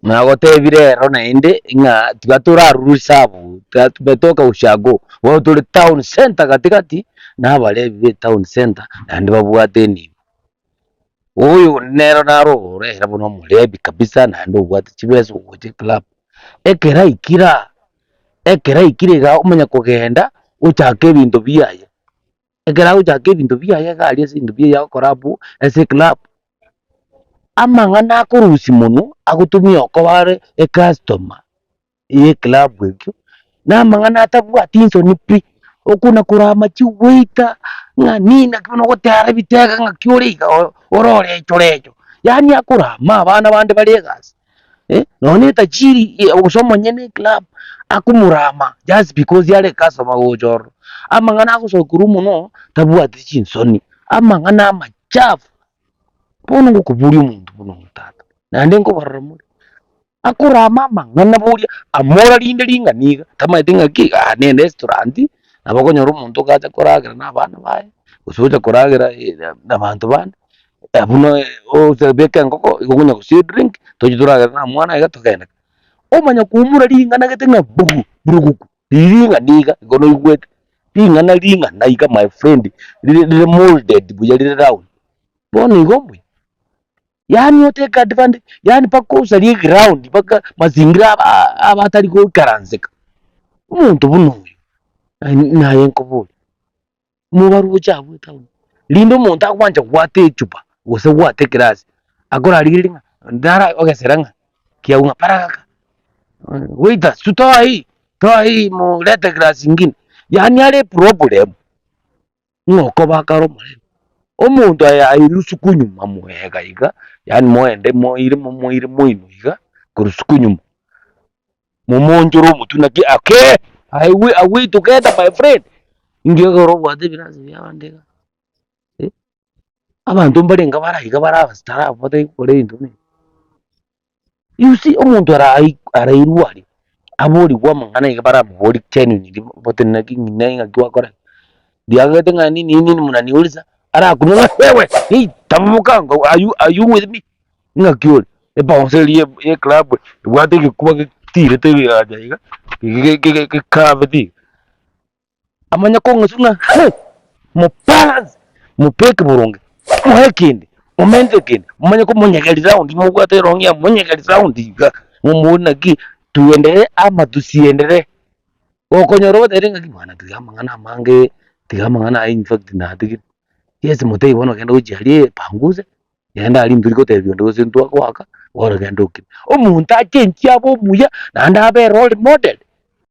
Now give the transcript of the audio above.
Nagotebire ero naende ng'a tiga torarure risabu, tiga tumetoka ushago, bono tore town centre gati gati, na abarebi be town centre naende babwate enibo. Oyo nero naro ore buna omorebi kabisa naende obwate chibesa ogocha eclub. Ekero aikire aa, ekero aikire igaa omanye kogenda ochake ebinto biaye. Ekero agochaka ebinto biaye iga aria ase ebinto biaye agokora abwo ase eclub, amang'ana akorusia monwe agotumia okoba are ecustomer ye eclub ekio, na amang'ana atabwati nsoni pi, okona korama chiwaiter ng'a nini naki bono ogotera ebitega ng'aki ore iga ore orecho recho, yaani akorama abana bande bare egasi. Nonya na etajiri gose omonyene eclub akomorama just because are ecustomer gocha ororo. Amang'ana agosokerwa mono tabwati chinsoni, amang'ana amachafu. Bono ngokoboria omonto buna oyo tata, naende nkobarora more, akorama amang'ana boria amora rinde ring'ana iga, tamanyeti ng'aki aa ne erestaurant, nabo okonyora omonto ogacha koragera na abana baye, gose ocha koragera na abanto bande. Buna osabeke engoko, igo okonya gose edrink, toche toragere na omwana iga togende. Omanya koumora ring'ana gete ng'a bugu, buruguku, riria ring'ana iga, igo noigwete, ring'ana ring'ana iga my friend, rire rire molded buya rire round. Bono igo mbuya, yaani o take advantage, yaani mpaka osarie eground mpaka mazingira aba aba atari goikaranseka. Omonto buna oyo, naye nkoboria. Mobaroche abwo etaoni, rinde omonto agwancha gwata echupa gose gwata ekerasi, akorarigereria ng'a nara ogesera ng'a kiagwa ng'a paragaka, waiter su toa hii toa hii mo lete eglasi ingine, yaani are eproblem ng'a okoba akare omorembe. Omonto aye airwe sukunyuma moega iga, yaani moende moire momoire moino iga korwa sukunyuma. Momonchore omotwe naki ake are we are we together my friend? Inki ekero obwate ebirasi bia abande iga eh? Abanto mbarenge bare aiga bare abastarabu batari gokora ebinto buna ebi. You see omonto arai arairwe aria, aborigwe amang'ana iga baramoborie genuinely bote naki ng'ina ng'aki gwakora iga. Ndiagete ng'a nini nini mnaniuliza, arakunwe ng'a wewe hei taboboka ango are you are you with me? Ng'aki ore? Ebounce eria ye eclub ebwate egekuba getirete egeacha iga, gekabeti iga. Amanye kong'eswa ng'a he, mobalance, mobeke boronge, moe ekende, momente ekende, momanye komonyegeria round mobwate erong'i amo monyegerie round iga, momobori naki tuendelee ama tusiendelee. Gokonyora ogotebi ng'aki bwana tiga amang'ana amange, tiga amang'ana aya infact natigire. Yes motebie bono genda gochia aria epanguse. Naende aria ntori gotebia onde gose ntwagoaka, bono genda okire. Omonto achenchie abe omuya, naende abe erole model.